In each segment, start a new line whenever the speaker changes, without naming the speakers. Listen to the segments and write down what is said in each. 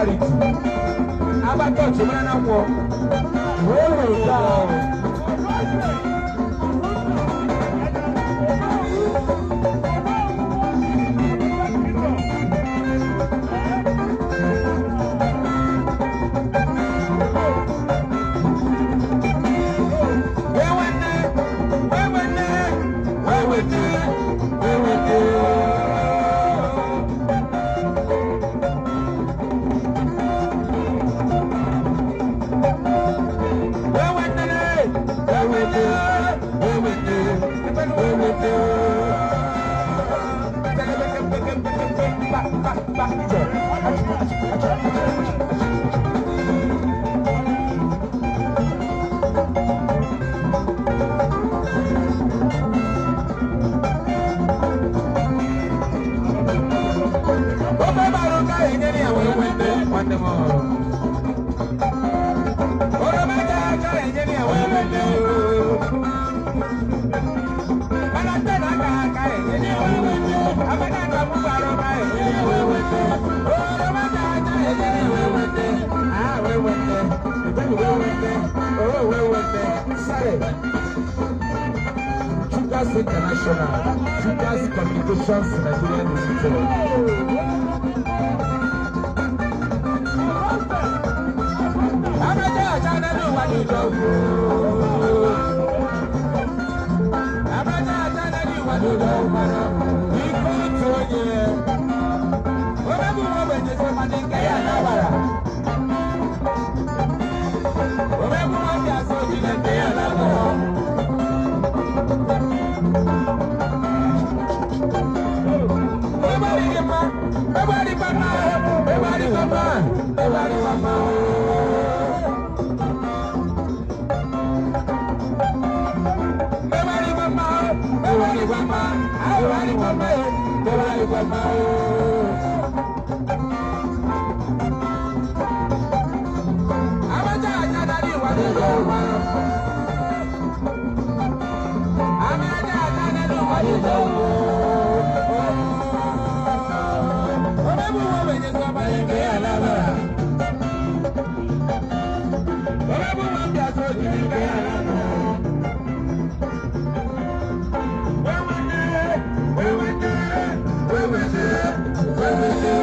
Charity. Agbata ọchịmara na nkwọ. Wee wee gaa. Wee wene, wee wene, wee wene, wee wene. Wee wene, wee wene, wee wene, wee wene. Ba, ba, ba, ije. Achi, achi, achi, achi, achi, achi. Ofe baruka enyere ya wee wete nwanne m. Oroma aka enyere ya wee wete. Mana nte na aka aka enyere ya wee wete. Amaka aka mụ baruka enyere ya wee wete. Oroma aka enyere ya wee wete. Ah, wee wete. Ebebi wee wete. Oh, wee wete. Sare. Chukas International, Chukas Communications Nigeria Limited. Abacha acha nínú wa ní ìjọ wò. Abacha acha nínú wa ní ìjọ wò. Ikú tó yẹ. Omegbu wọn bẹ̀ jẹ́ sọ́mọ ní kẹ́yà náà wàrà. Omegbu wọn bí aṣọ òjìlẹ̀ kẹ́yà náà wàrà. Everybody mama, everybody mama, everybody mama, everybody mama. Everybody mama, everybody mama, everybody mama, everybody mama. Abacha acha nari wa ni yo wa. Abacha acha nari wa ni yo wa. Omegbu wọn bẹ̀ jẹ́ sọ́mọ ní kẹ́yà lábàrà. Omegbu wọn bí aṣọ òjìlẹ̀ kẹ́yà lábàrà. Wẹ́wẹ́dẹ́, wẹ́wẹ́dẹ́, wẹ́wẹ́dẹ́, wẹ́wẹ́dẹ́.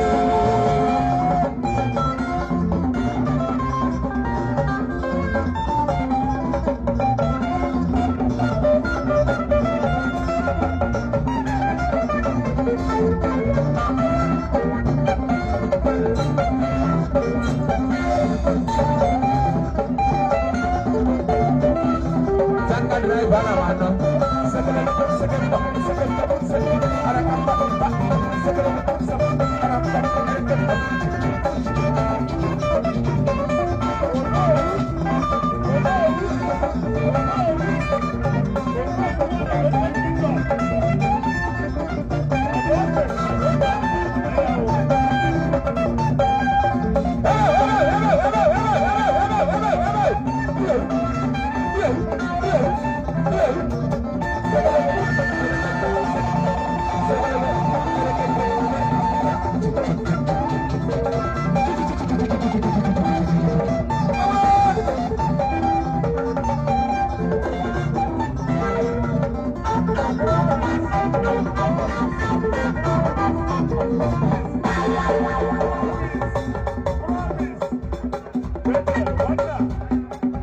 Tanka driver na wano. Sekele, sekele, sekele, sekele, arakamba, ba, sekele, sekele, arakamba, sekele.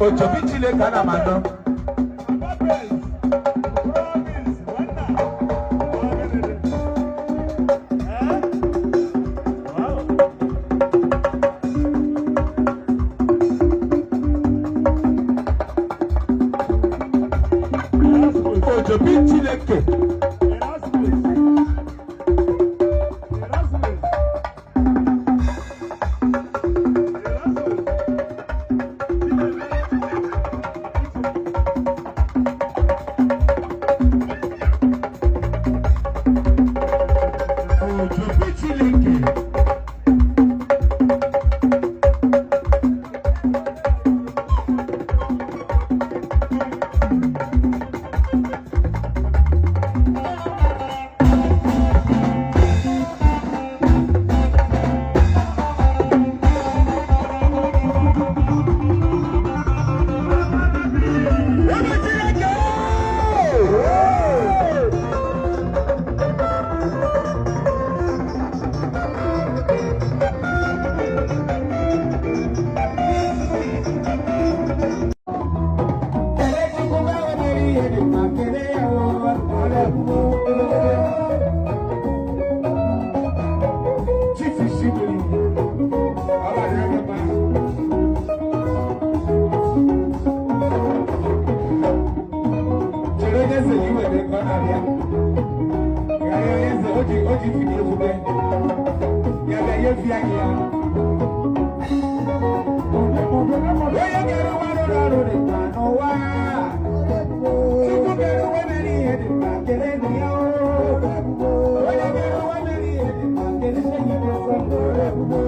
Ojobi Chineke ana m anọ. Ojobi Chineke. Ojobi Chineke. Onye eze ji were ka ọ na-abịa. Ghara onye eze o ji fidi ebube. Ya bịa ya efi anyị ya. Onye kere ụwa rụrụ ọrụ dị mkpa n'ụwa. Chukwu kere ụwa mere ihe dị mkpa kelee nụ ya o. Onye kere ụwa mere ihe dị mkpa kelee nụ ya o.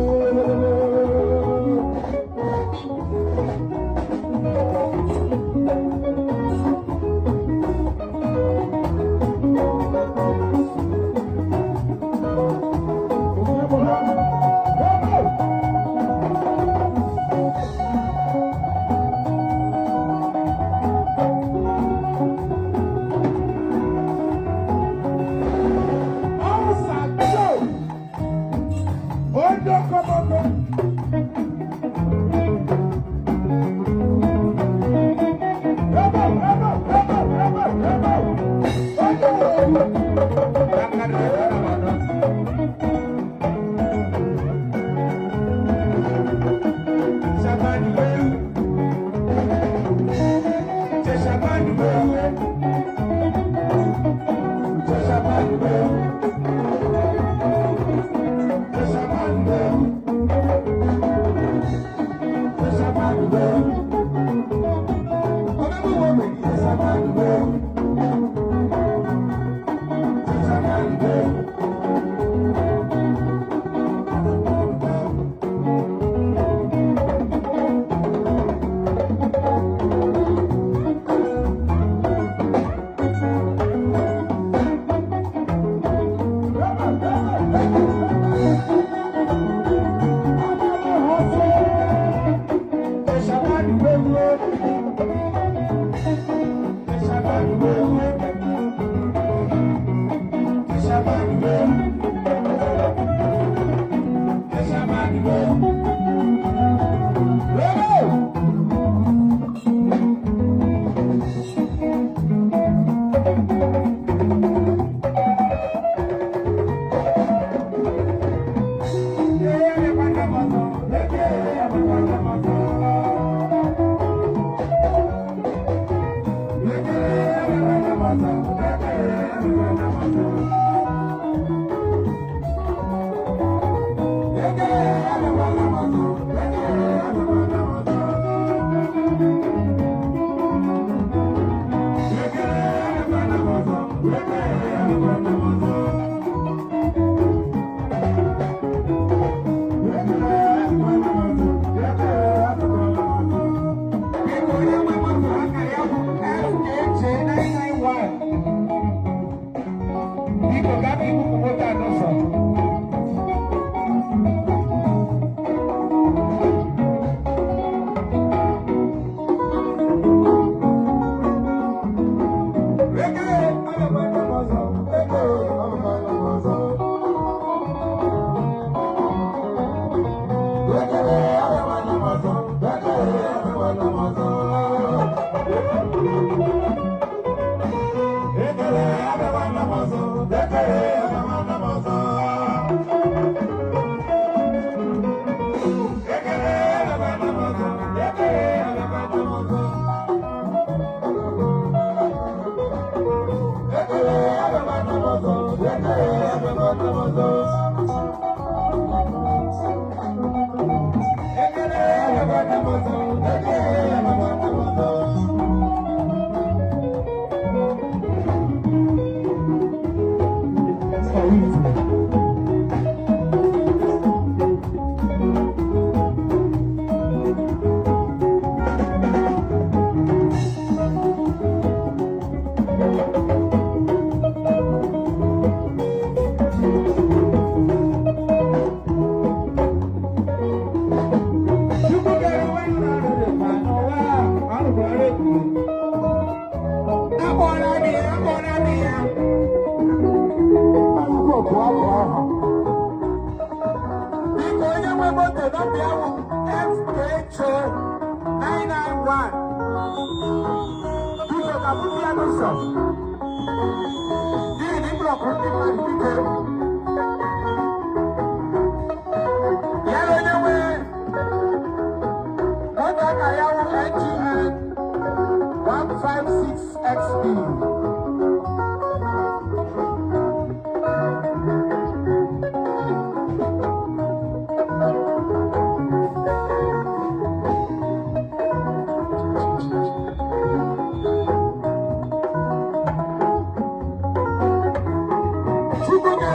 156 XB. Chukwu.